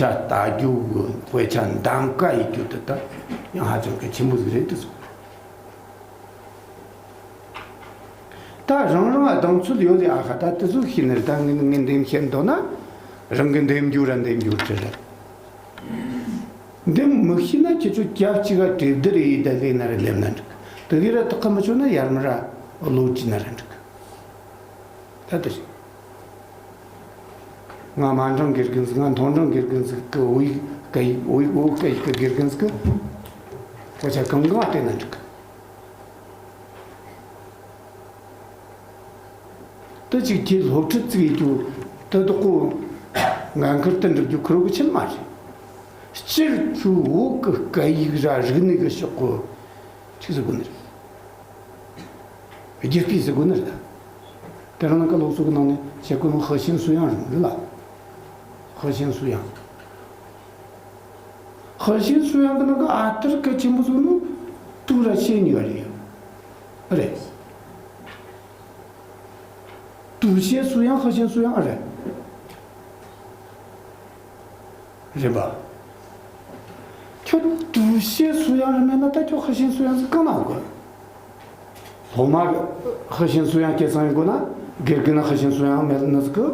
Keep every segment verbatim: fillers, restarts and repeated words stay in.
ལྟ་རྒྱུ་གི་དཔེ་ཆ་གདམ་ག་ཡེད་རྒྱུ་དེ་ད་ཡང་ཧ་ཅང་གལ་ཆེན་པོ་ཟིག་རེད་དེ་སོ། ད་རང་རང་གདེང་ཚོད་ཡོད་ལེ། ཨ་ཧ། ད་དེ་ཚོ་ཤེས་ནི་རེད། ད་ངས་ངས་འདེམས་ཤེས་འདོད་ན་རང་གིས་འདེམས་རྒྱུ་ར་འདེམས་རྒྱུ་རེད། འདེམས་མི་ཤེས་ན་ཁྱེད་ཚོ་རྒྱབ་གཅིག་ག་གྲོས་བསྡུར་ཡེད་ད་ལས་ན་ར་སླེབས་ན་འགྲིག་དེ་གི་ར་དག་གི་མི་ཆོག་ན་ཡར་མར་ར་བློ་དྲིས་ན་ར་འགྲིག་ད་དེ་རེད། ང་མ་འགྲང་དགེ་རྒན་ཟིག་ང་མཐོ་འགྲང་དགེ་རྒན་ཟིག་གི་འོས་སྐལ་འོས་འོས་སྐལ་གི་དགེ་རྒན་ཟིག་གི་དཔེ་ཆ་གང་གང་བལྟས་ན་འགྲིག་དེ་གཅིག་ཁྱེད་སློབ་ཁྲིད་ཅིག་ཡེད་རྒྱུ་དེ་དག་གོ་འགན་ཁུར་དུ་འགྲུབ་རྒྱུ་ཁུར་གི་ཆེད་མ་རེད། སྤྱིར་ཁྱོད་བོད་གི་སྐད་ཡིག་ར་རིག་གནས་གི་ཕྱོགས་གི་ཆི་ཟེར་དགོས་ནི་རེད། རྒྱུ་སྤུས་ཟེར་དགོས་ནི་རེད། དེ་རིང་ནངས་ཀ་སློབ་གསོ་གི་ནང་ནས་བཤད་དགོས་ནོ་核心素养རེད་མོ་རེད་ལ། 核心素养 核心素养གི་ནང་གི་ཨ་ཐུར་གལ་ཆེན་པོ་ཟིག་ནི་དུག་ར་ཤེས་ནུས་པ་རེད། རེད། དུག་ཤེས་素养 核心素养 ཨ་རེད། རེད་པ། ཁྱོད་དུག་ཤེས་素养རེད་མེད་ན་ད་ཁྱོད་核心素养ཟིག་གང་ན་དགོས། སློབ་མ་གི་核心素养སྐྱེད་སྲིང་ཡེད་དགོས་ན་དགེ་རྒན་ན་核心素养མེད་ནི་ཟིག་གི་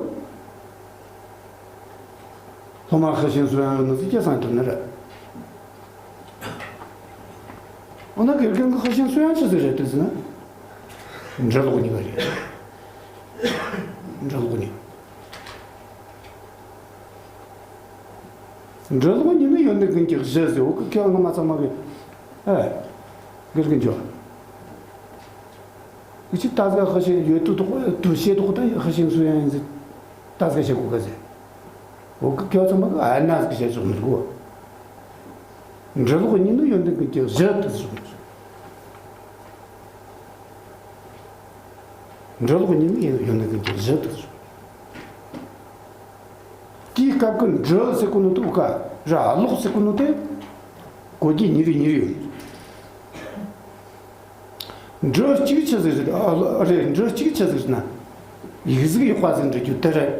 སློབ་མ་核心素养ཡོད་ནི་ཟིག་སྐྱེད་སྲིང་ཐུབ་ནི་རེད། འོ་ན་དགེ་རྒན་གི་核心素养ཆི་ཟིག་རེད་དེ་ཟེར་ན། འབྲི་ཀློག་གཉིས་ཀ་རེད། འབྲི་ཀློག་གཉིས། འབྲི་ཀློག་གཉིས་ནི་ཡོན་ཏན་ཀུན་གྱི་གཞི་ཟེར། འོ་གི་ཁྱེད་ངོ་མ་ཚང་མ་གི་ཨེ། དགེ་རྒན་འཇོག 我去大学核心有读读读写读的核心素养是大学学过个噻。我给叫什么个俺那个写什么个？འབྲི་ཀློག་གཉིས་ནི་ཡོན་ཏན་ཀུན་གྱི་གཞི་དུ་སོང་། འབྲི་ཀློག་གཉིས་ནི་ཡོན་ཏན་ཀུན་གྱི་གཞི་དུ་སོང་། དེའི་སྐབས་ཀྱི་འབྲི་ཟེར་གོ་ནོ་དེ་ག་ར་ཀློག་ཟེར་གོ་ནོ་དེ་གོ་རྒྱུ་གཉིས་རེ་གཉིས་རེ་ཡོད། འབྲི་གཅིག་ཆི་ཟིག་རེད། ཨ་རེད། འབྲི་གཅིག་ཆི་ཟིག་རེད་ན། ཡིག་གཟུགས་ཡག་པ་ཟིག་འབྲི་རྒྱུ་དེ་རེད།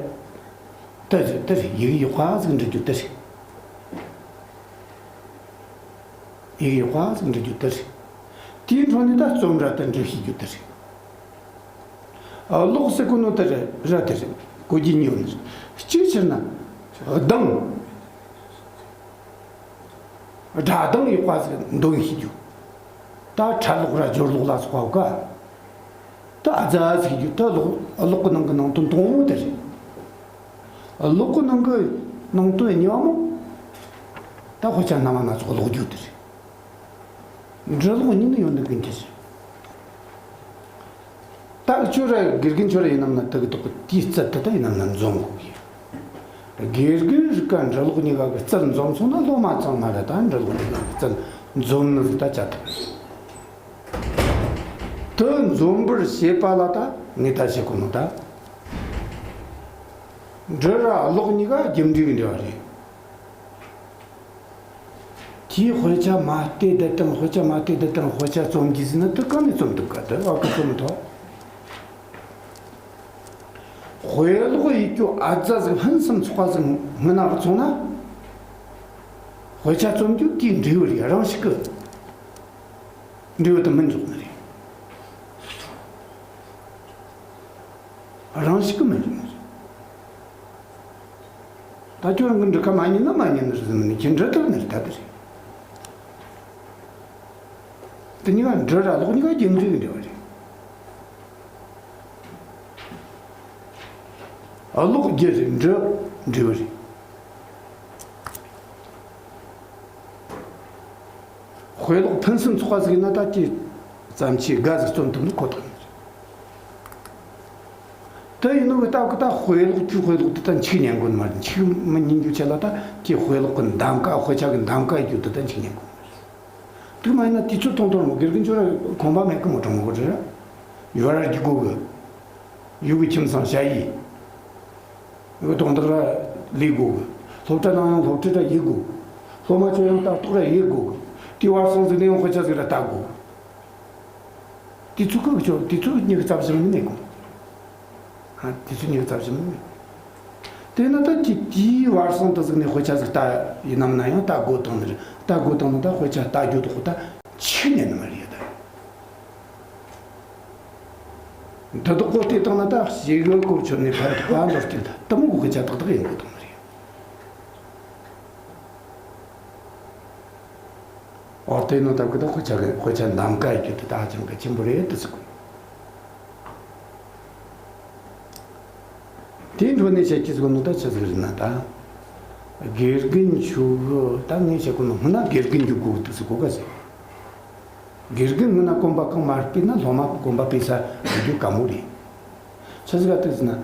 དེ་རེད། དེ་རེད། ཡིག་ཡག་པ་ཟིག་འབྲི་རྒྱུ་དེ་རེད། ཡིག་ཡག་པ་ཟིག་འབྲི་རྒྱུ་དེ་རེད། དེའི་འཕྲོ་ནས་ད་རྩོམ་ར་དེ་འབྲི་ཤེས་རྒྱུ་དེ་རེད། ཨ། ཀློག་ཟེར་གོ་ནོ་དེ་རེད། ར་དེ་རེད། གོ་རྒྱུ་གཉིས་ཡོད་ནི་རེད། གཅིག་ཕྱིར་ན་གདངས། སྒྲ་གདངས་ཡག་པ་ཟིག་འདོན་ཤེས་རྒྱུ། ད་ཕྲད་ཀློག་ར་སྦྱོར་ཀློག་ལ་སོགས་པ་ག་ད་ཨ་ཙ་ཟིག་རྒྱུ་ད་ཀློག་ཀློག་གི་ནང་གི་ནང་དོན་དང་པོ་དེ་རེད། ཀློག་གི་ནང་གི་ནང་དོན་གཉིས་པ་མོ། ད་དཔེ་ཆ་སྣ་མང་སྣ་ཚོགས་ཀློག་རྒྱུ་དེ་རེད། འབྲི་ཀློག་གཉིས་ནི་ཡོན་ཏན་ཀུན་གྱི་གཞི། ད་ཁྱོད་ར་དགེ་རྒན་ཁྱོད་ར་ཡིན་ནམ་ན་དེ་གི་དོག་གི་དེའི་རྩལ་དེ་ད་ཡིན་ནམ་ན་འཛོམས་དགོས་གི། དགེ་རྒན་རིགས་ཀ་འབྲི་ཀློག་གཉིས་ཀ་གི་རྩལ་འཛོམས་སོང་ན་སློབ་མ་ཚང་མ་ར་ད་འབྲི་ཀློག་གཉིས་ཀ་གི་རྩལ་འཛོམས་ནི་ཟིག་ད་བྱ་ཐུབ། དེ་འཛོམས་པར་བྱེད་པ་ལ་ད་ངས་ད་བྱེད་དགོས་ནོ་ད། འབྲི་ར་ཀློག་གཉིས་ཀ་རྒྱུ་འབྲས་ཀྱི་འབྲེལ་བ་རེད། དེའི་དཔེ་ཆ་མ་བལྟས་བསྡད་དང་། དཔེ་ཆ་མ་བལྟས་བསྡད་དང་། དཔེ་ཆ་རྩོམ་རྒྱུ་ཟེར་ན་དེ་གང་ནས་རྩོམ་ཐུབ་ག་དེ་བ་གི་རྩོམ་མི་ཐུབ། དཔེ་ཀློག་ཡེད་རྒྱུ་ཨ་ཙ་ཟིག་ཕུན་སུམ་ཚོགས་པ་ཟིག་སྔོན་ན་བཙོང་ན། དཔེ་ཆ་རྩོམ་རྒྱུ་དེའི་འབྲས་བུ་རེད། རང་ཞིག་གི་འབྲས་བུ་དེ་མིན་འཇོག་ནི་རེད། རང་ཞིག་གི་མིན་འཇོག་ནི་རེད། ད་ཁྱོད་རང་གི་འབྲི་ཁ་མ་ཉན་ན་མ་ཉན་ནི་རེད་ཟེར་ནི། ཁྱེད་འབྲི་ཐུབ་ནི་རེད། ད་དེ་རེད། དེ་གཉིས་ཀ་འབྲི་ར་ཀློག་གཉིས་ཀ་རྒྱུ་འབྲས་ཀྱི་འབྲེལ་བ་རེད། ཀློག་རྒྱུ་རེད། འབྲི་འབྲས་བུ་རེད། དཔེ་ཀློག་ཕུན་སུམ་ཚོགས་པ་ཟིག་ཡིན་ན་ད་ཁྱེད་ཙམ་ཆེ་དགའ་ཟིག་རྩོམ་ཐུབ་ནི་ཁོ་ཐག་ཡིན། དེ་ཡིན་ནོ་གི་སྟབས་ཀྱིས་ད་དཔེ་ཀློག་ཁྱོད་དཔེ་ཀློག་དེ་ད་འཆུག་ཉན་དགོས་ནི་མ་རེད། འཆུག་མི་ཉན་རྒྱུ་ཆེད་ལ་ད་ཁྱེད་དཔེ་ཀློག་གི་གདམ་ག། དཔེ་ཆ་གི་གདམ་ག་ཡེད་རྒྱུ་དེ་ད་འཆུག་ཉན་དགོས་ནི་མ་རེད། དེ་མ་ཡིན་ན་དུས་ཚོད་ཐུང་ཐུང་རེད་མོ། དགེ་རྒན་ཁྱོད་ར་ཁོམ་པ་མེད་གི་མོ། གྲོང་མོ་གི་རེད། ཡུལ་ར་རྒྱུག་དགོས་གི། ཡུལ་གི་ཁྱིམ་ཚང་ཞ་ཡི། ཡུལ་གི་དོན་དག་ར་ལས་དགོས་གི། སློབ་གྲྭ་ནང་ཡང་སློབ་ཁྲིད་ར་ཡེད་དགོས་གི། སློབ་མ་ཚོ་ཡང་ལྟ་རྟོག་ར་ཡེད་དགོས་གི། དེ་བར་སོང་ཟིག་ནས་ཡང་དཔེ་ཆ་ཟིག་ར་ལྟ་དགོས་གི། དུས་ཚོད་ཁོ་གི་ཆོག་དུས་ཚོད་གཉིས་ཀྱི་རྩ་བཞི་ནི་མེད་གོ། ཨ། དུས་ཚོད་གཉིས་ཀྱི་རྩ་བཞི་ནི་མེད། དེ་ན་ད་ཀྱི་དེའི་བར་གསེང་དུ་ཟིག་ནས་དཔེ་ཆ་ཟིག་ལྟ་ཡིན་ནམ་ན་ཡང་ལྟ་དགོས་དང་ནི་རེད། ལྟ་དགོས་དང་ནི་ད་དཔེ་ཆ་ལྟ་རྒྱུ་དོག་ད་ཆི་ཉན་ནི་མ་རེད་ད། འདི་དག་གོ་དེ་དང་ན་ད་ཞེ་གི་གོ་ཆོད་ནས་ཕར་ཕར་འདོར་སྐྱིད་ད་དུ་མོ་གི་དཔེ་ཆ་ཏག་ཏག་ཡིན་དགོས་དང་ནི་རེད། ཨོ་དེ་ནོ་ད་གི་ད་དཔེ་ཆ་གི་དཔེ་ཆ་འདམ་ཀ་ཡི་རྒྱུ་དེ་ད་ཧ་ཅང་གི་ཆེན་པོ་རེད་དུ་ཟིག་དེ་འགྲོ་ནས་བཤད་ཀྱི་ཟིག་ནོ་ད་ཆི་ཟིག་རེད་ན་ད། དགེ་རྒན་ཆོ་གི་ད་ངས་བཤད་གོ་ནོ་སྔོན་ན་དགེ་རྒན་རྒྱུག་གོ་དུ་ཟིག་གོ་ག་ཟིག་དགེ་རྒན་སྔོན་ན་གོམ་པ་གང་མ་སྤོས་ན་སློབ་མ་གོམ་པ་སྤོས་ས་རྒྱུག་དཀའ་མོ་རེད། ཆི་ཟིག་ག་དུ་ཟིག་ན།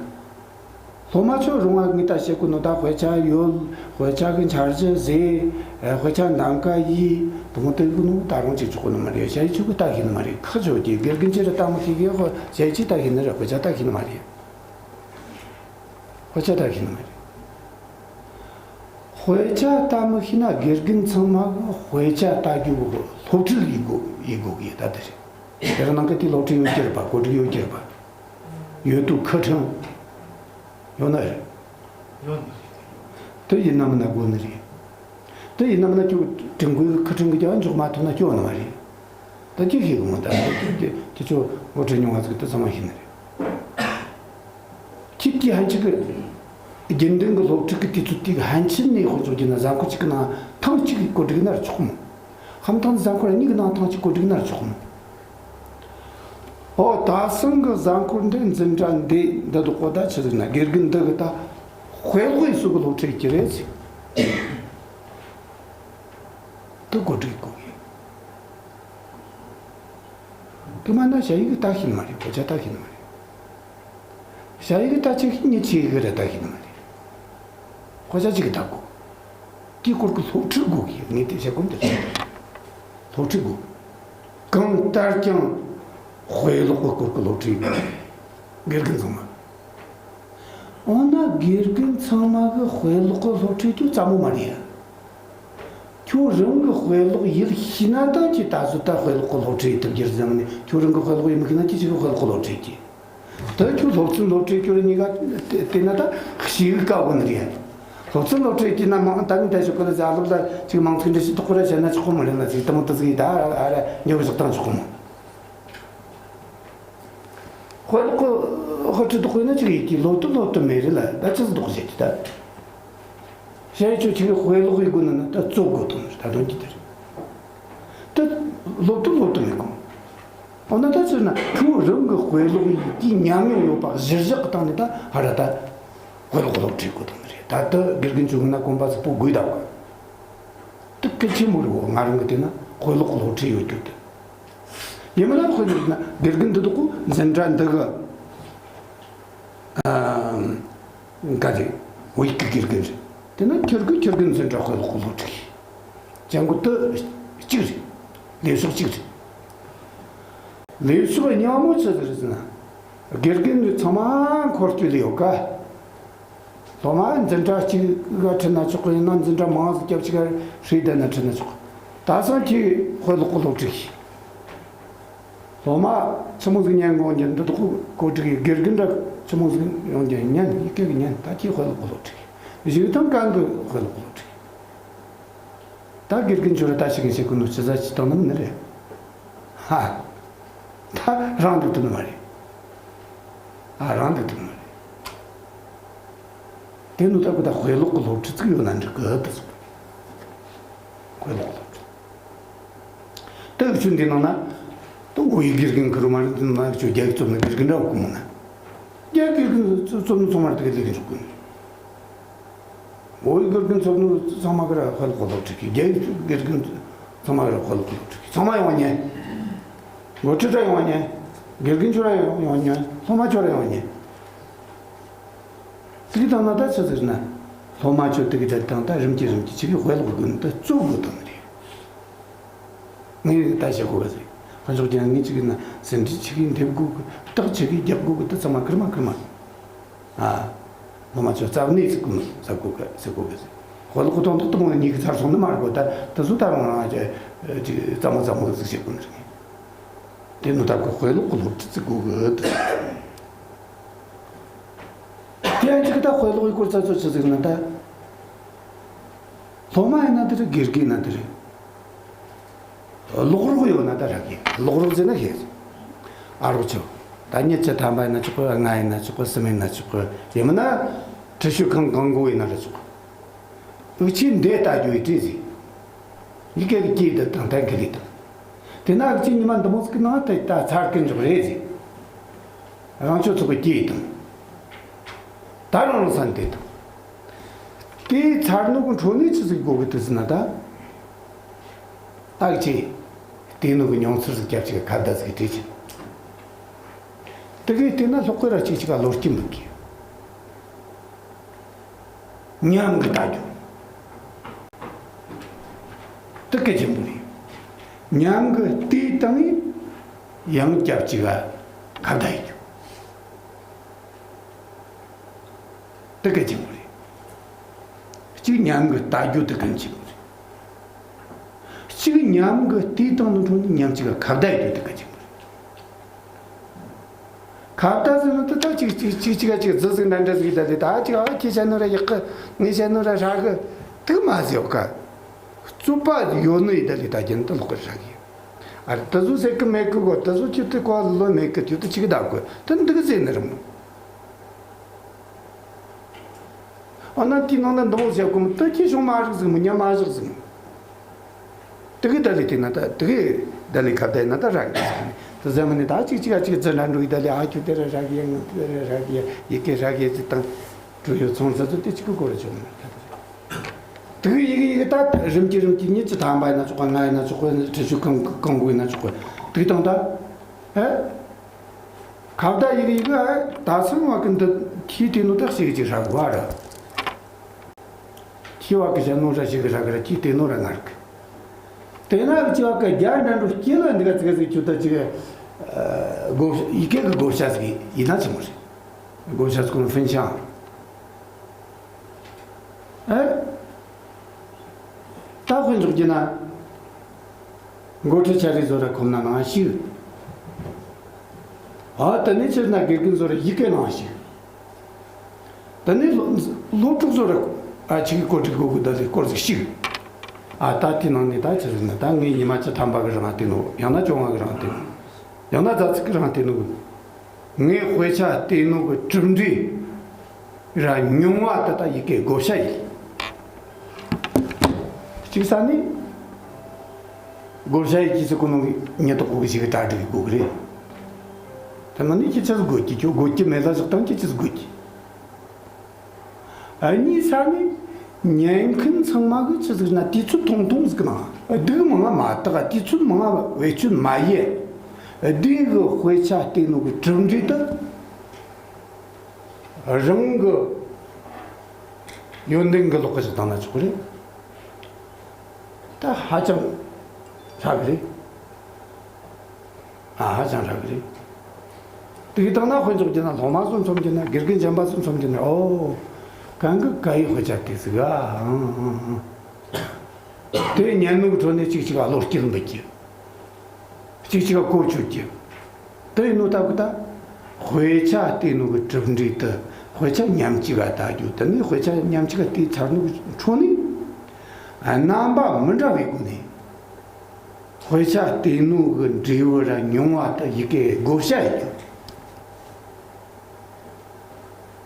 སློབ་མ་ཆོ་རུང་བ་ངས་ད་བཤད་གོ་ནོ་ད་དཔེ་ཆ་ཡོད། དཔེ་ཆ་གི་འཆར་གཞི་བཟོས། དཔེ་ཆ་འདམ་ཀ་ཡིས་དུ་མོ་དེ་གི་ནོ་ད་རུང་ཅིག་ཆོག་གོ་ནོ་མ་རེད། ཞ་ཡི་ཆོ་གི་ལྟ་ཤེས་ནི་མ་རེད། ཁག་ཆོ་གི་དགེ་རྒན་ཆེ་རུ་ལྟ་མི་ཤེས་གི་ཧོ་ཞ་ཡི་ཆི་ལྟ་ཤེས་ནི་རེད། དཔེ་ཆ་ལྟ་ཤེས་ནི་མ་རེད། དཔེ་ཆ་ལྟ་ཤེས་ནི་མ་རེད། དཔེ་ཆ་ལྟ་མི་ཤེས་ན་དགེ་རྒན་ཚང་མ་གི་དཔེ་ཆ་ལྟ་རྒྱུ་གི་སློབ་ཁྲིད་ཡི་དགོས་ཡི་དགོས་གི་ད་དེ་རེད། དེ་ར་ནང་གི་དེ་སློབ་ཁྲིད་ཡོད་ཀྱི་རེད་པ། གོ་སྒྲིག་ཡོད་ཀྱི་རེད་པ། ཡོད་དུ་ཁུ་ཁྲང་ཡོད་ན་རེད། ཡོད་ནི་རེད། དེ་ཡིན་ནམ་ན་དགོས་ནི་རེད། དེ་ཡིན་ནམ་ན་ཁྱོད་དྲིན་གོའི་ཁུ་ཁྲང་གི་རྒྱབ་འཇོག་མ་ཐུབ་ན་སྐྱོ་ནི་མ་རེད། ད་ཅི་ཤེས་གི་མོ་ད་ཁྱོད་ཁྱོད་ཁྱོད་ཁྱོད་ངོ་སྤྲོད་མྱོང་བ་ཟིག་ད་ཚང་མ་ཤེས་ནི་རེད། ཁྱེད་ཀྱིས་ཧན་ཆི་གི་རྒྱུན་ལྡན་གི་སློབ་ཁྲིད་ཀྱི་དུས་ཚོད་དེ་གི་ཧན་ཆི་ནས་དཔེ་འཇོག་རྒྱུ་ན་གཟའ་འཁོར་གཅིག་གི་ནང་ཐེངས་གཅིག་གི་གོ་སྒྲིག་ན་ར་ཆོག་མོ། ཧམ་ཐེངས་གཟའ་འཁོར་གཉིས་ཀྱི་ནང་ཐེངས་གཅིག་གོ་སྒྲིག་ན་ར་ཆོག་མོ། ཨོ་ད་སང་གི་གཟའ་འཁོར་འདི་འཛིན་གྲྭ་འདི་འདི་དུ་གོ་ད་ཆི་ཟེར་ན་དགེ་རྒན་འདི་གི་ད་དཔེ་ཀློག་ཡི་སུ་གི་སློབ་ཁྲིད་ཀྱི་རེད་ཟེར། དུ་གོ་སྒྲིག་གོ་གི། དུ་མ་ན་ཞ་ཡི་གི་ལྟ་ཤེས་ནི་མ་རེད། དཔེ་ཆ་ལྟ་ཤེས་ནི་མ་རེད། ཞ་ཡི་གི་ལྟ་ཆེ་ཤེས་ཉི་ཆེ་གི་རེད་ལྟ་ཤེས་ནི་མ་རེད། དཔེ་ཆ་གཅིག་གི་ལྟ་དགོས། དེའི་སྐོར་གྱི་སློབ་ཁྲིད་དགོས་གི་ངས་དེ་བཤད་གོ་འདི་རེད། སློབ་ཁྲིད་དགོས། གང་ལྟར་ཀྱང་དཔེ་ཀློག་གི་སྐོར་གྱི་སློབ་ཁྲིད་དགོས། དགེ་རྒན་ཚང་མ། འོ་ན་དགེ་རྒན་ཚང་མ་གི་དཔེ་ཀློག་གི་སློབ་ཁྲིད་ཀྱང་རྩ་མོ་མ་རེད་ཡ། ཁྱོད་རང་གི་དཔེ་ཀློག་ཡིད་ཤེས་ན་ད་ཁྱེད་ད་གཟོད་ད་དཔེ་ཀློག་གི་སློབ་ཁྲིད་ཡིད་ཐུབ་རྒྱུར་བཟང་ནས། ཁྱོད་རང་གི་དཔེ་ཀློག་ཡིད་མི་ཤེས་ན་ཁྱེད་ཅིག་གི་དཔེ་ཀློག་གི་སློབ་ཁྲིད་ཀྱི། ད་ཁྱོད་སློབ་ཚན་སློབ་ཁྲིད་ཁྱོད་རང་གཉིས་ཀ་བལྟས་ན་ད་ཤེས་གི་དཀའ་བོ་ནི་རེད། སློབ་ཚན་སློབ་ཁྲིད་ཀྱི་ན་མང་ད་ནི་ད་ཞོག་གི་ལ་ཟ་ལུགས་ལ་ཅིག་མང་ཚིག་འདྲ་ཞིག་ཐོག་ཁོ་ར་བཤད་ན་ཆོག་གི་མ་རེད་ལ། ཅིག་དེ་མོ་ད་ཟིག་ཡིན་ད་ཨ་ར་ཉོ་གི་ཟོག་བཏང་ཆོག་གི་མ། དཔེ་ཀློག་གི་དཔེ་ཁྲིད་དུ་དཔེ་ན་ཅིག་ཡིན་གྱི་ལོ་དུ་ལོ་དུ་མེད་རེད་ལ། ད་ཅི་ཟིག་འདུག་བཤད་ཀྱི་ད། བཤད་ཆོག་ཅིག་གི་དཔེ་ཀློག་ཡི་དགོས་ན་ན་ད་རྩོད་དགོས་དང་ད་དོན་གྱི་དེ་རེད། ད་ལོ་དུ་ལོ་དུ་མེད་གོ། འོ་ན་ད་ཟེར་ན་ཁྱོད་རང་གི་དཔེ་ཀློག་ཡི་དེའི་ཉམས་མྱོང་ཡོད་པ་གཞིར་བཞག་གི་སྟེང་ནས་ད་ཧ་ར་ད་དཔེ་ཀློག་སློབ་ཁྲིད་དགོས་དང་རེད། ད་ད་དགེ་རྒན་ཚོ་ངོས་ན་གོམ་པ་ཟིག་པོ་དགོས་ད་གོ། དེ་གལ་ཆེན་པོ་རེད་གོ། ང་རང་གི་དེ་ན་དཔེ་ཀློག་སློབ་ཁྲིད་ཡོད་རྒྱུ་དེ། ཡིན་མིན་ན་དཔེ་ཀློག་ན་དགེ་རྒན་འདི་དག་གོ་འཛིན་གྲྭ་འདི་གི་ཨ་ག་རེ་བོད་ཡིག་གི་དགེ་རྒན་རེད། དེ་ན་ཁྱོད་གི་ཁྱོད་གི་འཛིན་གྲྭ་དཔེ་ཀློག་སློབ་ཁྲིད་ཀྱི་ཅན་གོ་དུ་གཅིག་རེད། ལས་ཕྱོགས་གཅིག་རེད། ལས་ཕྱོགས་རྙིང་མོ་ཆི་ཟིག་རེད་ཟེར་ན། དགེ་རྒན་ཚང་མ་འཁོར་སྐྱོད་ལས་ཡོད་ཀ། སློབ་མ་འཛིན་གྲྭ་གཅིག་ག་ཁྲིད་ན་ཆོག་གི། ཡིན་ན་འཛིན་གྲྭ་མང་ཟིག་སྐྱབས་གཅིག་ག་ཧྲིལ་བསྡད་ན་ཁྲིད་ན་ཆོག་གི། ད་སང་ཁྱེད་དཔེ་ཀློག་གི་སློབ་ཁྲིད་ཀྱི། སློབ་མ་ཆི་མོ་ཟིག་ཉན་དགོས་ཀྱི་འདི་དག་གོ་སྒྲིག་ཡི། དགེ་རྒན་འདྲ་ཆི་མོ་ཟིག་ཡོང་ཀྱི་ཉན་ཡི་གེ་གི་ཉན། ད་ཁྱེད་དཔེ་ཀློག་གི་སློབ་ཁྲིད་ཀྱི། གཞུག་དང་གང་གི་དཔེ་ཀློག་གི་སློབ་ཁྲིད་ཀྱི། ད་དགེ་རྒན་ཁྱོད་ར་ད་ཞིག་གི་བཤད་གོ་ནོ་ཅི་ཟ་ཅི་བཏང་ནམ་ནི་རེད། ཧ། ད་རང་འདུག་ཐུབ་ནི་མ་རེད། ཨ་རང་འདུག་ཐུབ་ནི་མ་རེད། དེ་ནུ་ད་གོ་ད་དཔེ་ཀློག་གི་སློབ་ཁྲིད་ཅིག་ཡོད་ན་འགྲིག་གི་ད་སོ། དཔེ་ཀློག་གི་སློབ་ཁྲིད། ད་འུ་ཆོ་འདི་ནང་ན་ད་བོད་ཡིག་དགེ་རྒན་ཁུ་རུ་མ་རེད། འདི་ནང་ན་འུ་ཆོ་རྒྱ་ཡིག་རྩོམ་ནི་དགེ་རྒན་འདྲ་བོ་གོ་མོ་ན། རྒྱ་ཡིག་དགེ་རྒན་རྩོམ་ནི་ཚང་མ་རེད། དེ་ག་ལས་ཀྱི་འཇུག་གི་ནི། བོད་ཡིག་དགེ་རྒན་ཚོ་ནི་ཚང་མ་གི་ར་དཔེ་ཀློག་སློབ་ཁྲིད་ཀྱི། རྒྱ་ཡིག་དགེ་རྒན་ཚང་མ་གི་ར་དཔེ་ཀློག་སློབ་ཁྲིད་ཀྱི། ཚང་མ་ཡོང་བ་ཉན། འགོ་ཁྲིད་ར་ཡོང་བ་ཉན། དགེ་རྒན་ཚོ་ར་ཡོང་ཡོང་ཉན། སློབ་མ་ཚོ་ར་ཡོང་ཉན། དེ་གི་དང་ན་ད་ཆི་ཟེར་ན། སློབ་མ་ཚོ་དེ་གི་ད་དང་ད་རིམ་གྱིས་རིམ་གྱིས་ཆི་གི་དཔེ་ཀློག་དགོས་ནི་ད་རྩོད་དགོས་དང་ནི་རེད། ངས་ད་བཤད་གོ་ག་ཟེར། ཁོ་ཚོ་ཀྱང་ངས་ཅིག་ན་ཟིན་བྲིས་ཆི་གི་འདེབས་དགོས་གི། རྟགས་ཆི་གི་རྒྱག་དགོས་གི། ད་ཚང་མ་ཁེར་མ་ཁེར་མ། ཨ། སློབ་མ་ཚོ་རྩ་བ་ནས་ཟེར་གོ་ཟེར་གོ་གི་ཟེར་གོ་གི་ཟེར། དཔེ་ཀློག་གི་དོན་དག་དུ་མོ་གཉིས་ཀྱི་ཚར་སོང་ནི་མ་རེད་གོ། ད་ད་གཟོད་ད་རུང་རང་ཅིག་ཅིག་རྩ་མོ་རྩ་མོ་ཟིག་བཤད་གོ་ནི་རེད། དེ་ནི་ད་གོ་དཔེ་ཀློག་གི་སློབ་ཁྲིད་ཟེར་གོ་གི་ད། དེ་ཡང་གཅིག་ད་དཔེ་ཀློག་གི་སྐོར་ཚ་ཚོད་ཆི་ཟིག་ན་ད། སློབ་མ་ཡིན་ན་དེ་རེད། དགེ་རྒན་ཡིན་ན་དེ་རེད། ཀློག་རོགས་ཡོད་ན་ད་རག་གི། ཀློག་རོགས་ཟེར་ན་ཤེས། ཨ་རོགས་ཆོ། ད་ཉིན་བཅུ་ཐམ་པ་ཡིན་ན་ཆོག་གི། ལྔ་ཡིན་ན་ཆོག་གི། གསུམ་ཡིན་ན་ཆོག་གི། ཡིན་མིན་ན་ཁྲིད་ཞུགས་ཁང་གང་དགོས་ཡིན་ན་ར་ཆོག་གི། འུ་ཆོས་འདི་ལྟ་རྒྱུ་ཡི་བྲིས་ཟིག། ཡི་གེ་གི་སྐྱིད་དུ་དང་ཐན་གི་ལི་དང་། དེ་ན་འུ་ཆོས་ཉི་མ་འདི་མོ་ཟིག་གི་ནང་དེ་ད་ཚར་གི་འཇོག་རེད་ཟིག། རང་ཆོས་ཚོགས་གི་སྐྱིད་དང་། ད་རང་རང་ས་འདི་དང་། དེའི་ཚར་ནོ་གི་འཕྲོ་ནས་ཆི་ཟིག་དགོས་གི་དུ་ཟིན་ན་ད། ཨ་ཅེ། དེ་ནོ་གི་མྱོང་ཚོར་ཟིག་རྒྱབ་ཅིག་ཁ་བརྡ་ཟིག་བྲིས་ཅིག། དེ་གའི་དེ་ན་ལྷག་པར་ར་ཅིག་ཅིག་ག་བློ་སྐྱིད་འདུག་གི། ཉམས་གི་ལྟ་རྒྱུ། དེ་གལ་ཆེན་པོ་རེད། ཉམས་གི་དེའི་སྟེང་ནས་ཡང་རྒྱབ་ཅིག་ག་ཁ་བརྡ་ཡི་རྒྱུ། དེ་གལ་ཆེན་པོ་རེད། གཅིག་ཉམས་གི་ལྟ་རྒྱུ་དེ་གལ་ཆེན་པོ་རེད། གཅིག་ཉམས་གི་དེའི་སྟེང་ནས་འཕྲོ་ནས་ཉམས་ཅིག་ག་ཁ་བརྡ་ཡི་རྒྱུ་དེ་གལ་ཆེན་པོ་རེད། ཁ་བརྡ་ཟེར་ནོ་དེ་ད་གཅིག་གཅིག་གཅིག་གཅིག་ག་གཅིག་རྫི་ཟིག་འདྲ་འདྲ་ཟིག་ད་དེ་ད་གཅིག་ཨ་ཁྱེད་བཤད་ནོ་ར་ཡག་གི། ངས་བཤད་ནོ་ར་ཧྲ་གི། དེ་མ་ཟེར་ག། རྩོད་པ་ཡོད་ནོ་ཡི་ད་དེ་ད་རྒྱུན་དུ་ལོག་གི་ཧྲ་གི། ཨ་རེ་དེ་ཟོ་ཟེར་གི་མེད་གི་གོ། དེ་ཟོ་ཁྱོད་དེ་གོ་ལོ་མེད་གི། ཁྱོད་དེ་ཅིག་གི་ད་གོ་དེ་འདི་གི་ཟེར་ནི་རེད་མོ། ཨ་ན་དེའི་ནང་ན་འདི་མོ་བྱས་གོ་མོ་དེ་ཁྱེད་བྱུང་མ་རིག་ཟིག་མོ། ཉམས་མ་བཞག་ཟིག་མོ། དེ་གི་ད་ལི་དེ་ན་ད་དེ་གི་ད་ལི་ཁ་བརྡ་ན་ད་རག་གི་ཟིག་མོ། དེ་ཟེར་མ་ནི་ད་གཅིག་གཅིག་ག་གཅིག་རྫི་འདྲ་འགྲོ་ཡི་ད་ལི། ཨ་ཁྱོད་དེ་ར་རག་གི་ཡ། ང་དེ་ར་རག་གི་ཡ། ཡི་གེ་རག་གི་ཡ་ཅི་དང་། གྲོས་ཡོད་ཚོང་ས་ཚོ་དེ་གཅིག་གི་སྐོར་བྱུང་མོ། དེ་གི་ཡི་གེ་ཡི་གེ་ད་རིམ་གྱིས་རིམ་གྱིས་ཉིན་བཅུ་ཐམ་པ་ཡིན་ན་ཆོག་གི། ལྔ་ཡིན་ན་ཆོག་གི། ཁྲིད་ཞུགས་གང་གང་དགོས་ཡིན་ན་ཆོག་གི། དེ་གི་དང་ད། ཨེ། ཁ་བརྡ་ཡི་གེ་ཡི་གེ་ཨེ་ད་སོང་བ་གི་འདི་ཁྱི་དེ་ནོ་ད་ཞིག་ཅིག་ཧྲ་གི་བ་ར། ཁྱི་བ་གི་བྱ་ནོ་ར་ཞིག་ཧྲ་གི་ར། ཁྱི་དེ་ནོ་ར་ངར་གི། དེ་ན་གི་ཅི་བ་གི་རྒྱ་འདྲ་འགྲོ་སྐྱེ་ལ་འདི་ག་ཙི་ག་ཙི་ཁྱོད་ད་ཅིག། ཨ་བགོ་ཡི་གེ་གི་བགོ་བཤའ་ཟིག་ཡིན་ན་ཆི་མོ་རེད། བགོ་བཤའ་ཟིག་གོ་ནོ་ཧྥིན་ཤང་། ཨེ། ད་དཔེ་འཇོག་རྒྱུ་ན། འགོ་ཁྲིད་ཆ་རེ་ཟོ་ར་ཁོམ་ན་ནང་ཞུགས། ཨ་ད་ནི་ཕྱིར་ན་དགེ་རྒན་ཟོ་ར་ཡི་གེ་ནང་ཞུགས། ད་ནི་སློབ་སློབ་ཕྲུག་ཟོ་ར་ཨ་ཅིག་གི་གོ་སྒྲིག་དགོས་གི། ད་ལི་སྐོར་ཟིག་ཞུགས། ཨ་ད་དེ་ནང་ནས་ད་ཕྱིར་ན་ད་ངས་ཉི་མ་བཅུ་ཐམ་པ་གི་རིང་བལྟས་ནོ། ཡང་ན་བཅོ་ལྔ་གི་རིང་བལྟས་ནོ། ཡང་ན་ཟླ་ཚིགས་གི་རིང་བལྟས་ནོ། ངས་དཔེ་ཆ་བལྟས་ནོ་གི་གྲུབ་འབྲས་ར་མྱོང་བ་དེ་ད་ཡི་གེ་བགོ་བཤའ་ཡིན། གཅིག་ས་ནི། བགོ་བཤའ་ཡི་གེ་ཟེར་གོ་ནོ་གི་ཉེན་རྟོག་པ་གི་ཞིག་གི་གྲ་སྒྲིག་དགོས་གི་རེད། དེ་མིན་ནི་ཁྱེད་ཆ་ཟིག་དགོས་ཀྱི། ཁྱོད་དགོས་ཀྱི་མེད་ལ་ཟིག་དང་ཁྱེད་ཆ་ཟིག་དགོས་ཀྱི། ཨ་གཉིས་ས་ནི། ཉན་མཁན་ཚང་མ་གི་ཆི་ཟིག་ན་དུས་ཚོད་ཐུང་ཐུང་ཟིག་ནང་སྡུག་མང་ང་མ་བཏགས། དུས་ཚོད་མང་ང་བེད་སྤྱོད་མ་ཡེ། བདེ་གི་དཔེ་ཆ་བལྟས་ནོ་གི་གྲུབ་འབྲས་དེ། རང་གི་ཡོན་ཏན་གི་ལོག་གི་ཞིག་བཏང་ན་ཆོག་གི་རེད། ད་ཧ་ཅང་ཧྲ་གི་རེད། ཨ་ཧ་ཅང་ཧྲ་གི་རེད། དེ་གི་བཏང་ན་དཔེ་འཇོག་རྒྱུ་ན། སློབ་མ་ཚོ་མཚོན་རྒྱུ་ན། དགེ་རྒན་གཞན་པ་ཚོ་མཚོན་རྒྱུ་ན། ཨོ། གང་གི་ག་ཡི་དཔེ་ཆ་དེ་ཟིག་ཨ། ཨང་ཨང་ཨང་། དེ་ཉན་ནོ་གི་ཁྲོད་ནས་གཅིག་གཅིག་ག་བློ་སྐྱིད་འབུད་རྒྱུ། གཅིག་གཅིག་ག་གོ་ཆོད་རྒྱུ། དེ་ཡིན་ནོ་ད་གི་ད། དཔེ་ཆ་བལྟས་ནོ་གི་གྲུབ་འབྲས་དེ་དཔེ་ཆ་མཉམ་གཅིག་ག་ལྟ་རྒྱུ། དེ་ནས་དཔེ་ཆ་མཉམ་གཅིག་ག་བལྟས་ཚར་ནོ་གི་འཕྲོ་ནས། རྣམ་པ་མི་འདྲ་བའི་སྒོ་ནས་དཔེ་ཆ་བལྟས་ནོ་གི་འབྲས་བུ་ར་མྱོང་བ་དེ་ཡི་གེ་བགོ་བཤའ་ཡེ་རྒྱུ།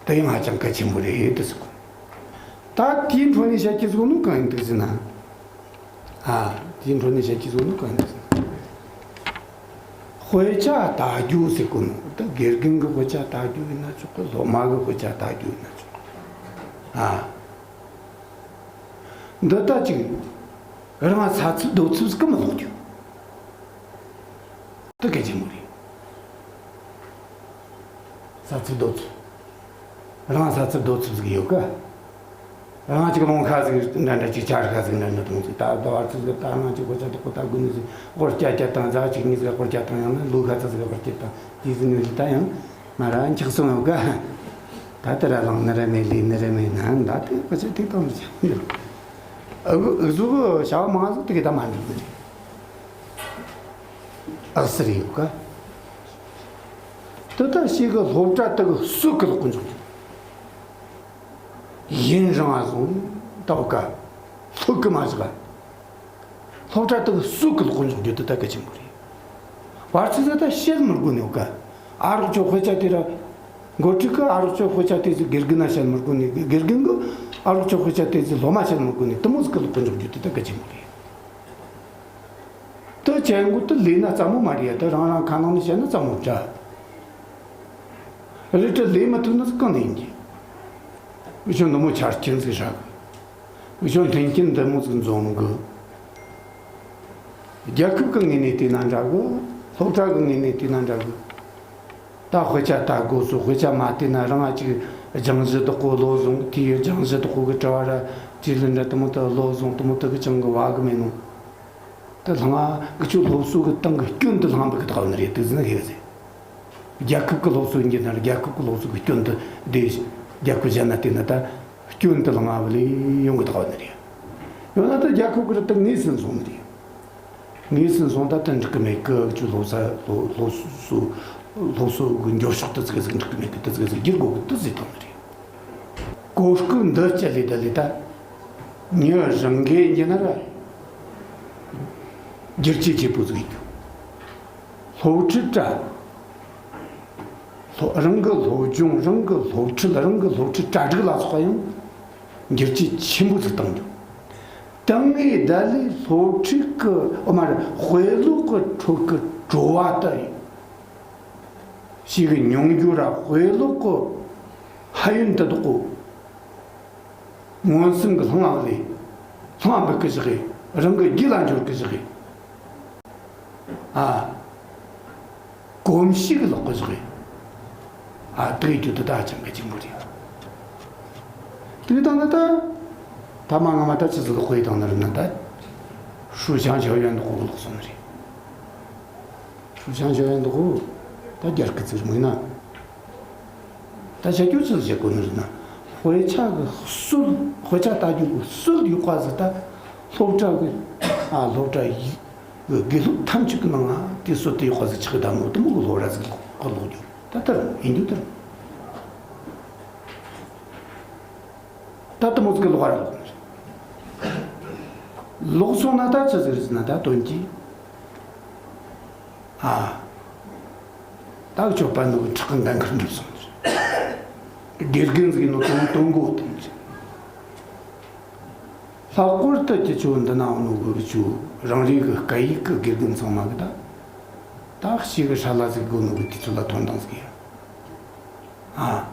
དེ་ཡང་ཧ་ཅང་གལ་ཆེན་པོ་རེད་དེ་ཟེར་གོ། ད་དེའི་འཕྲོ་ནས་བཤད་རྒྱུ་ཟེར་གོ་ནོ་གང་ཡིན་འདུག་ཟེར་ན། ཨ། དེའི་འཕྲོ་ནས་བཤད་རྒྱུ་ཟེར་གོ་ནོ་གང་ཡིན་འདུག་ཟེར་ན། དཔེ་ཆ་ལྟ་རྒྱུ་ཟེར་གོ་ནོ་ད་དགེ་རྒན་གི་དཔེ་ཆ་ལྟ་རྒྱུ་ཡིན་ན་ཆོག་གི། སློབ་མ་གི་དཔེ་ཆ་ལྟ་རྒྱུ་ཡིན་ན་ཆོག་གི། ཨ། འདི་ལྟ་ཅིག་རང་ས་ཚིགས་རྡོ་ཚིགས་ཀི་མི་ལོག་རྒྱུ། དེ་གལ་ཆེན་པོ་རེད། ས་ཚིགས་རྡོ་ཚིགས། རང་ས་ཚིགས་རྡོ་ཚིགས་ཟིག་ཡོད་ཀ། རང་ཅིག་རླུང་ཁ་ཟིག་འདྲ་འདྲ་ཅིག་ཆར་ཁ་ཟིག་འདྲ་འདྲ་གཏོང་ཟིག། ད་ཟླ་བ་ཚིགས་ཟིག་ད་རང་ཅིག་གོ་ཆ་དོག་གོ་ད་དགུན་ཟིག་སྐོར་སྐྱ་སྐྱ་དང་ཟླ་ཅིག་གཉིས་ཟིག་སྐོར་སྐྱ་དང་། ཡང་ན་ལུག་ཁ་ཚ་ཟིག་སྐོར་སྐྱ་དང་། དེ་ཟིག་ནས་ཟིག་ད་ཡང་ང་རང་འཁྱག་སོང་ཡོད་ཀ། ད་དེ་ར་ལངས་ནི་ར་མེད། ལས་ནི་ར་མེད་ན་ད་དེ་གོ་ཆ་དེ་གཏོང་ཟིག། ཨ་གུ་ཨུ་ཟུག་གི་བྱ་བ་མང་ཟིག་དེ་གི་ད་མ་འགྲིག་གི་རེད། ཨག་སི་རེད་ཡོད་ཀ། དེ་ད་ཞིག་གི་སློབ་གྲྭ་དེ་གི་སྲོལ་གི་ལོག་གི་འཇོག་རྒྱུ། ཡུན་རིང་བ་སོང་ད་འོ་ཀ། ལྷོད་གི་མ་བཞག་སློབ་གྲྭ་དག་སྲོལ་གི་ལོག་འཇོག་རྒྱུ་དེ་ད་གལ་ཆེན་པོ་རེད། བར་ཚིགས་ད་བཤད་མི་དགོས་ནས་འོ་ཀ། ཨ་རོགས་ཚོ་དཔེ་ཆ་དེ་ར། འགོ་ཁྲིད་གི་ཨ་རོགས་ཚོ་དཔེ་ཆ་དེ་ཚོ་དགེ་རྒན་ན་བཤད་མི་དགོས་ནས། དགེ་རྒན་གི་ཨ་རོགས་ཚོ་དཔེ་ཆ་དེ་ཚོ་སློབ་མ་བཤད་མི་དགོས་ནས། དེ་མོ་ཟིག་གི་ལོག་འཇོག་རྒྱུ་དེ་ད་གལ་ཆེན་པོ་རེད། དེ་བྱེད་དགོས་དེ་ལས་ན་སླ་མོ་མ་རེད་ཡ། དེ་རང་རང་ཁ་ནང་ནས་བཤད་ན་སླ་མོ་འདྲ། རེད་དྲ་ལས་མི་ཐུབ་ན་གང་ནས་ཡིན་གྱི། འུ་ཆོ་འདི་མོ་ཆ་རྐྱེན་ཟིག་ཧྲ་གི། འུ་ཆོ་མཐུན་རྐྱེན་འདི་མོ་ཟིག་འཛོམས་གི། རྒྱལ་ཁབ་གི་ངོས་ནས་བལྟས་ན་འདྲ་གི། སློབ་གྲྭ་གི་ངོས་ནས་བལྟས་ན་འདྲ་གི། ད་དཔེ་ཆ་ལྟ་དགོས་སོ། དཔེ་ཆ་མ་བལྟས་ན་རང་ང་ཅིག་སྦྱང་གཞི་དག་པོ་བློ་བཟུང་། དེའི་སྦྱང་གཞི་དག་པོ་གི་དྲི་བ་ར་དྲིས་ལན་ར་དེ་མོ་དེ་བློ་བཟུང་། དེ་མོ་དེ་གི་ཅང་གི་བ་གི་མེད་ནོ། དེ་ལྷང་ང་འུ་ཆོ་སློབ་གསོ་གི་སྟེང་གི་སྐྱོན་དེ་ལྷང་ང་འབུད་གི་ད་ག་ནི་རེད། དེ་ཟིན་ཧེ་ཟེ། རྒྱལ་ཁབ་གི་སློབ་གསོ་ཡིན་གྱི་ན་རྒྱལ་ཁབ་གི་སློབ་གསོ་གི་སྐྱོན་དེ་དེ་རྒྱལ་ཁབ་གཞན་ན་བལྟས་ན་ད་སྐྱོན་དེ་ལྷང་ང་བ་ལས་ཡོང་གི་ད་ག་ནི་རེད། ཡང་ན་ད་རྒྱལ་ཁབ་གི་ར་ད་ངོས་ཟིན་སོང་ནི་རེད། ངོས་ཟིན་སོང་ད་དེ་འགྲིག་གི་མེད་གི། འུ་ཆོ་སློབ་ས་སློབ་སློབ་གསོ་སློབ་གསོ་གི་འགྱུར་ཕྱོགས་དེ་ཙི་གེ་ཟིག་འགྲིག་གི་མེད་གི། དེ་ཙི་གེ་ཟིག་བསྒྱུར་དགོས་གི་དེ་ཟེར་བཏང་ནི་རེད། གོ་སྐབས་འདི་སྤྱད་ལས་ད་ལས་ད་ཉི་རང་གི་ཡིན་ན་ར་བསྒྱུར་བཅོས་ཆེ་པོ་ཟིག་ཡིན་རྒྱུ། སློབ་ཁྲིད་གྲ་སློབ་རང་གི་སློབ་སྦྱོང་། རང་གི་སློབ་ཁྲིད། རང་གི་སློབ་ཁྲིད་གྲ་སྒྲིག་ལ་སོགས་པ་ཡང་བསྒྱུར་བཅོས་ཆེན་པོ་ཟིག་བཏང་རྒྱུ། དེ་ནས་ད་ལས་སློབ་ཁྲིད་གི་འོ་མ་རེད། དཔེ་ཀློག་གི་ཁྲོད་གི་བྲོ་བ་དེ་ཞིག་གི་མྱོང་རྒྱུ་ར། དཔེ་ཀློག་གི་ཕན་ཡོན་དེ་དག་གོ། མངོན་སུམ་གྱི་ལྷང་ང་ལས་ལྷང་ང་འབུད་གི་བཞག་གི། རང་གི་རྒྱུད་ལ་འབྱོར་གི་བཞག་གི། ཨ། གོམས་གཤིས་ཀྱི་ལོག་གི་བཞག་གི། ཨ། དེ་རྒྱུ་དེ་ད་ཅང་གི་ཆེན་པོ་རེད། དེ་དང་ན་ད་ཐ་མ་ང་མ་ད་ཅི་ཟིག་ལོག་གི་དང་ན་རེད་ན་ད་书香学院་དུ་གོ་ལོག་སོང་ནི་རེད། 书香学院་དུ་གོ་ད་རྒྱ་སྐད་ཚིག་མིན་ན། ད་བྱ་རྒྱུ་ཚོ་བྱེད་དགོས་ནི་རེད་ན། དཔེ་ཆ་གི་སྲོལ། དཔེ་ཆ་ལྟ་རྒྱུ་གི་སྲོལ་ཡོད་པ་ཟིག་ད་སློབ་གྲྭ་གི། ཨ། སློབ་གྲྭ་ཡི་གི་དགེ་སློབ་ཐམས་ཅད་ཀྱི་ནང་ང་དེ་སྲོལ་དེ་ཡོད་པ་ཟིག་ཆགས་གི་ད་ནོ། དེ་མོ་གི་སློབ་ར་ཟིག་གི་ལོག་རྒྱུ་ད་དེ་རེད། ཡིན་རྒྱུ་དེ་རེད། ད་དེ་མོ་ཟིག་གི་ལོག་ར་ལོག་ནི་རེད། ལོག་སོང་ན་ད་ཆི་ཟིག་རེད་ཟེར་ན་ད་དོན་གྱིས། ཨ། ད་ཁྱོད་པ་ནོ་གི་ཁྲག་གི་འགན་ཁུར་འགྲུབ་སོང་ནི་རེད། དགེ་རྒན་ཟིག་ནོ་དོན་དོན་གོ་དེ་ནི་རེད། ལྷག་པར་དུ་ཁྱེད་ཆོ་འདི་ན་ཡོང་ནོ་གི་ཁྱོད་རང་རེ་གི་སྐད་ཡིག་གི་དགེ་རྒན་ཚང་མ་གི་ད། ད་ཞེ་གི་ཧྲ་ལ་ཟིག་དགོས་ནོ་གི་དུས་ཚོད་ལ་ཐོན་དང་ཟིག་ཡ། ཨ།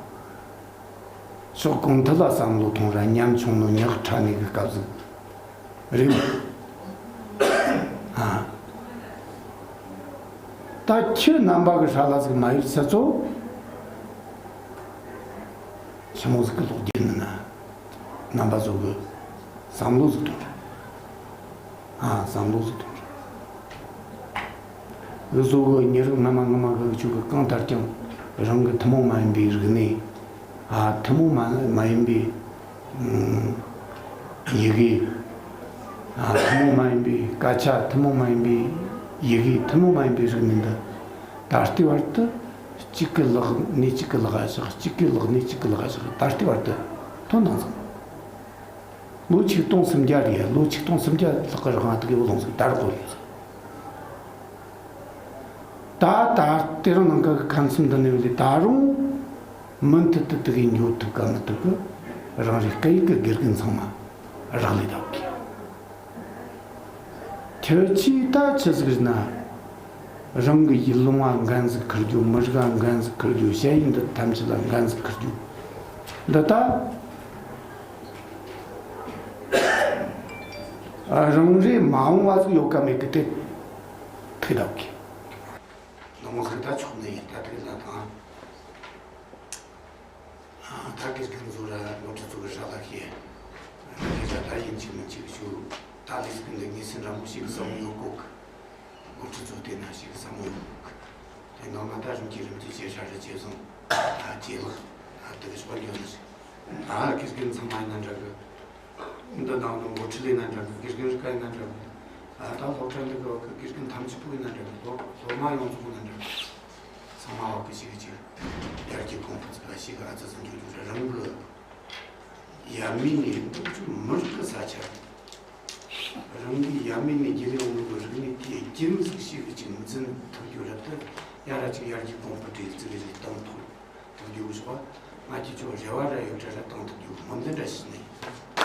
ཕྱོགས་གང་ཐད་ལ་བསམ་བློ་ཐོངས་ར། ཉམ་ཆུང་ནོ་ཉག་ཕྲ་ནི་གི་སྐབས་ཟིག་རེད་མོ། ཨ། ད་ཁྱེད་རྣམ་པ་གི་ཧྲ་ལ་ཟིག་མ་ཡོད་ཚེ་ཚོ་ཆི་མོ་ཟིག་གི་ལོག་རྒྱུ་ནི་ན། རྣམ་པ་ཚོ་གི་བསམ་བློ་ཟིག་ཐོངས་ར། ཨ། བསམ་བློ་ཟིག་ཐོངས་ར། འུ་ཚོ་གི་མི་རིགས་སྔ་མ་སྔ་མ་གི་ཆོ་གི་གང་ལྟར་ཀྱང་རང་གི་ཐུན་མོང་མ་ཡིན་པའི་རིག་གནས། ཨ། ཐུན་མོང་མ་མ་ཡིན་པའི་ཡི་གེ། ཨ། ཐུན་མོང་མ་ཡིན་པའི་སྐད་ཆ། ཐུན་མོང་མ་ཡིན་པའི་ཡི་གེ། ཐུན་མོང་མ་ཡིན་པའི་རིག་གནས་འདི་ད་ལྟའི་བར་དུ་གཅིག་གི་ལག་ནས་གཅིག་གི་ལག་བཞག་གཅིག་གི་ལག་ནས་གཅིག་གི་ལག་བཞག་ད་ལྟའི་བར་དུ་ཐོན་དང་ཟིག་ལོ་ཆིག་སྟོང་སུམ་བརྒྱ་རེད་ཡ། ལོ་ཆིག་སྟོང་སུམ་བརྒྱ་ལྷག་གི་རིང་དེ་གི་བླངས་ཟིག་ད་རག་གོ་ལོ་ཟིག་ད་ད་དེ་རིང་ནངས་ཀ་གི་ཁ་མཚམས་འདི་ནས་བ་ལས་ད་རུང་མུ་མཐུད་དུ་དེ་གི་འགྱོ་ཐུབ་ག་མི་ཐུབ་གི་རང་རེ་སྐད་ཡིག་གི་དགེ་རྒན་ཚང་མ་རག་ལས་ད་གི། ཁྱེད་ཆོས་ད་ཆི་ཟིག་རེད་ན། རང་གི་ཡུལ་ལུང་ང་འགན་ཟིག་ཁུར་རྒྱུ། མི་རིགས་ང་འགན་ཟིག་ཁུར་རྒྱུ། ཤེས་ཡོན་འདི་ཐམས་ཅད་ལ་འགན་ཟིག་ཁུར་རྒྱུ། འདི་ད་རང་རེ་མ་འོངས་པ་ཟིག་ཡོད་ག་མེད་གི་དེ་ཐུག་ད་གི། ནང་ཟིག་ད་ཆོག་ནི་ཡིན། ད་ཐུག་ན་དང་། ད་དགེ་རྒན་ཚོ་ར་འགོ་ཁྲིད་ཚོ་གི་ཧྲ་ལ་ཤེས། སྐད་ཆ་ད་ཡིན་གཅིག་མིན་གཅིག་ཞུ། ད་ལས་ཀྱི་འདི་ངེས་སེམས་ར་མོ་ཞིག་བསམ་ཡོད་གོ་གི། འགོ་ཁྲིད་ཚོ་བལྟས་ན་ཞིག་བསམ་ཡོད་གོ་གི། དེ་ནང་ན་ད་རིམ་གྱིས་རིམ་གྱིས་ཇེ་ཧྲ་རེ་ཇེ་བཟང་། ད་ཇེ་ལེགས། ད་དེ་གི་ཕྱོགས་ལ་ཡོད་ནི་རེད། ད་དགེ་རྒན་ཚང་མ་ཡིན་ན་འདྲ་གི། འདི་ནང་དུ་འགོ་ཁྲིད་ལས་ན་འདྲ་གི། དགེ་རྒན་རིགས་ཀ་ཡིན་ན་འདྲ་གི། ད་ལྟ་སློབ་གྲྭ་འདི་གི་བ་གི་དགེ་རྒན་ཐམས་ཅད་པོ་ཡིན་ན་འདྲ་གི། སློབ་སློབ་མ་ཡོངས་རྫོགས་ཡིན་ན་འདྲ་གི། ཚང་མ་བ་གི་ཞིག་གི་ཅིག་ཡར་རྒྱས་གོང་འཕེལ་ཚུགས་པ་ཞིག་གི་ཨ་ཙི་ཙི་འགྱོ་རྒྱུ་རེད། རང་གི་ ཡབ་མེས་ནས་འབྲུག་ཆུ་མི་རིགས་ཀྱི་ས་ཆ། རང་གི་ཡབ་མེས་ནས་རྒྱུན་ལས་འོང་གི་རིག་གནས་དེའི་རྒྱུན་ཟིག་ཞིག་གི་ཅིག་འཛིན་ཐུབ་རྒྱུ་རེད་དེ། ཡ་ར་ཅིག་ཡར་རྒྱས་གོང་འཕེལ་གྱི་རྩིས་རིག་གཏོང་ཐུབ་ཐུབ་རྒྱུ་ཞོག་ང་ཁྱེད་ཚོ་རེ་བ་ར་ཡོད་གྲ་ར་གཏོང་ཐུབ་རྒྱུ་སྨོན་འདུན་འདྲ་ཞིག་ནས།